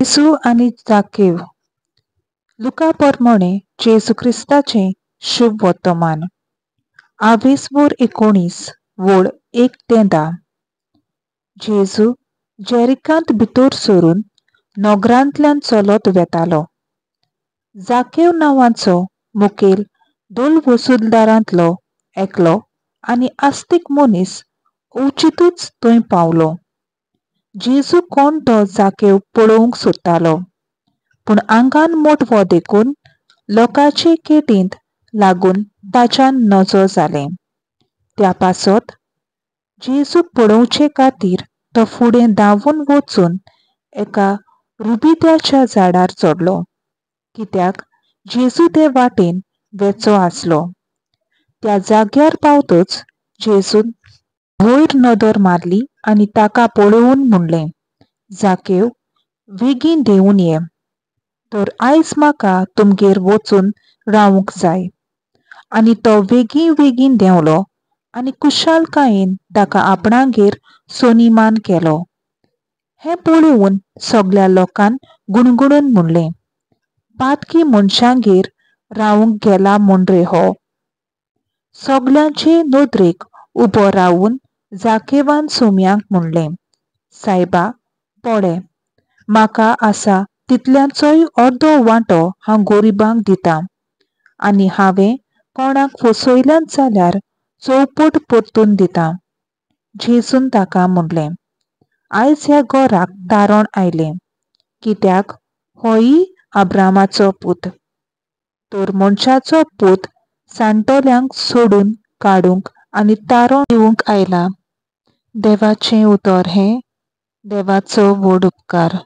जेजू आनी जाकेव. लुका परमणे जेजू क्रिस्ताचें शुभ वर्तमान. आवेसवोर 19 वळ 1 ते 10. जेजू जेरिकांत भितर सरून नगरांतल्यान चलत वेतालो. जाकेव नांवाचो मुखेल दोल वसुलदारांतलो एकलो आनी आस्तीक मनीस अवचितूच थंय पावलो. जेजू कोण तो जाकेव पळोवंक सोदतालो, पूण आंगान मोटवो देखून लोकांचे केटींत लागून ताच्यान नजो जालें. त्या पासत जेजूक पळोवचे खातीर तो फुडें धांवून वचून एका रुबिद्याच्या झाडार चडलो, कित्याक जेजू ते वाटेन वेचो आसलो. त्या जाग्यार पावतच जेजून वयर नदर मारली आनी ताका पळोवन म्हणलें, जाकेव बेगीन देंवून ये, तर आयज म्हाका तुमगेर वचून रावंक जाय. आनी तो बेगीन बेगीन देंवलो आनी कुशालकायेन ताका आपणागेर सोनिमान केलो. हें पळोवन सगळ्या लोकान गुणगुणून म्हणलें, पातकी मनशांगेर रावंक गेला म्हूण रे हो. सगळ्यांचे नदरेक उबो रावून जाकेवान सोम्याक म्हणलें, सायबा पळय, म्हाका आसा तितल्यांचोय अर्दो वांटो हांव गरिबांक दितां आनी हांवें कोणाक फसयल्यात जाल्यार चौपट परतून दितां. जेजून ताका म्हणलें, आयज ह्या घराक तारण आयलें, कित्याक होय अब्रामाचो पूत. तर मनशाचो पूत सांटोल्यांक सोडून काडूंक आनी तारण दिवंक आयला. देवाचें उतर हें देवाचो व्हड उपकार.